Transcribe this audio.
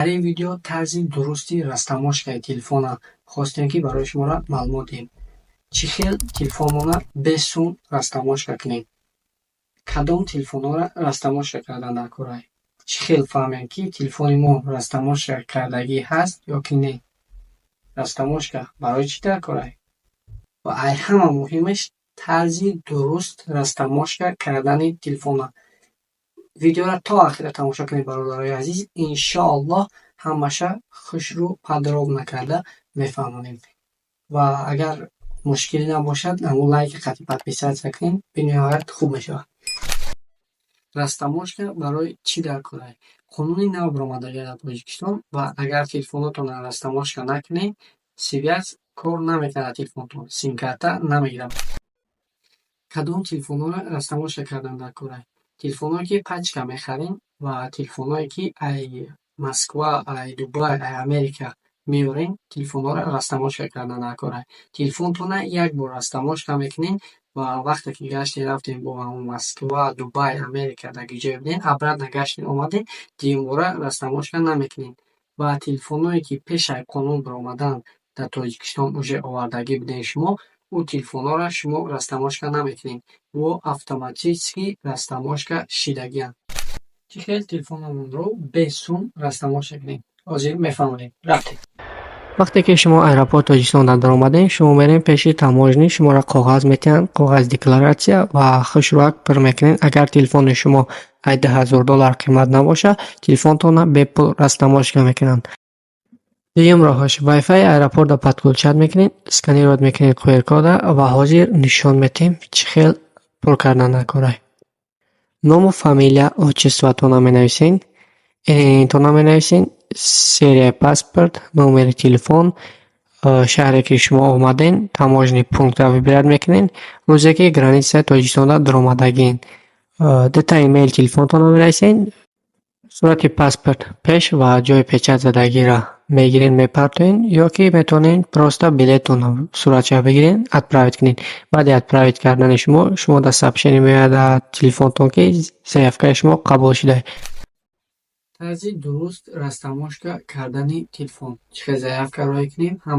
Дар ин видео тарзи дурусти растаможкаи телефона хостем, ки барои шуморо маълумот диҳем. Чӣ хел телефонмона бе сум растаможка кунем? Кадом телефонҳоро растаможка кардан дар корай? Чӣ хел фаҳмем, ки телефони мо растаможка кардагӣ ҳаст ё ки не? Растаможка барои чӣ дар корай? Ва ай ҳама муҳимаш, тарзи дуруст растаможка кардани телефона. Видеоро то ахира тамошо кунед, бародарои азиз, иншоаллоҳ, ҳамаша хушрӯ, подробно карда мефаҳмонем. Ва агар мушкилӣ набошад, ҳамун лайки қатъи подписаться кунед, бениҳоят хуб мешавад. Растаможка барои чӣ дар корай? Қонуни нав баромадагӣ дар Тоҷикистон ва агар телефонотонро растаможка накунед, связь кор намекунад, телефонтон симкарта намегирад. Кадом телефонҳоро растаможка кардан дар корай? Телефонҳое, ки пачка мехарем, ва телефонҳое, ки ай Москва, ай Дубай, ай Америка меорем, телефонҳоро растаможка кардан дар корай. Телефонтонро як бор растаможка мекунед ва вақте ки гаштем, рафтем бо ҳамон Москва, Дубай, Америка, дар ҷое будем, обратно гаштем, омадем, дуюмбора растаможка намекунед. Ва телефонҳое, ки пеш аз қонун баромадан дар Тоҷикистон уже овардагӣ будем шумо, ӯ телефонҳоро шумо растаможка намекунед. Ӯ автоматически растаможка шидагианд. Чӣ хел телефонамонро бе сум растаможка кунем? Ҳозир мефаҳмонем. Рафтем. Вақте ки шумо аэропорт Тоҷикистон даромадем, шумо мерем пеши таможня, шуморо коғаз метиҳанд, коғази декларатсия, ва хушрӯак пур мекунед. Агар телефони шумо ай 2000 доллар қимат набошад, телефонтонро бепул растаможка мекунанд. Дуюм роҳаш: Wi-Fi аэропортро подключать мекунед, сканировать мекунед QR-кода, ва ҳозир нишон медиҳем, чӣ хел пур кардан дар корай. Ному, фамилия, отчествотонро менависед, ИННтонро менависед, серияи паспорт, номери телефон, шаҳре, ки шумо омадем, таможенный пунктро выбирать мекунед, рӯзе, ки границаи Тоҷикистонро даромадагиен. Дута имейл, телефонтонро менависед, сурати паспорт пеш ва ҷои печать задагиро мегиред, мепартоед, ё ки метавонед просто билеттонро суратша бигиред, отправить кунед. Баъди отправить кардани шумо, шумо дар сообщение меояд дар телефонтон, ки заявкаи шумо қабул шуда. Тарзи дуруст растаможка кардани телефон. Чӣ хел заявка роҳӣ кунем? Ҳама.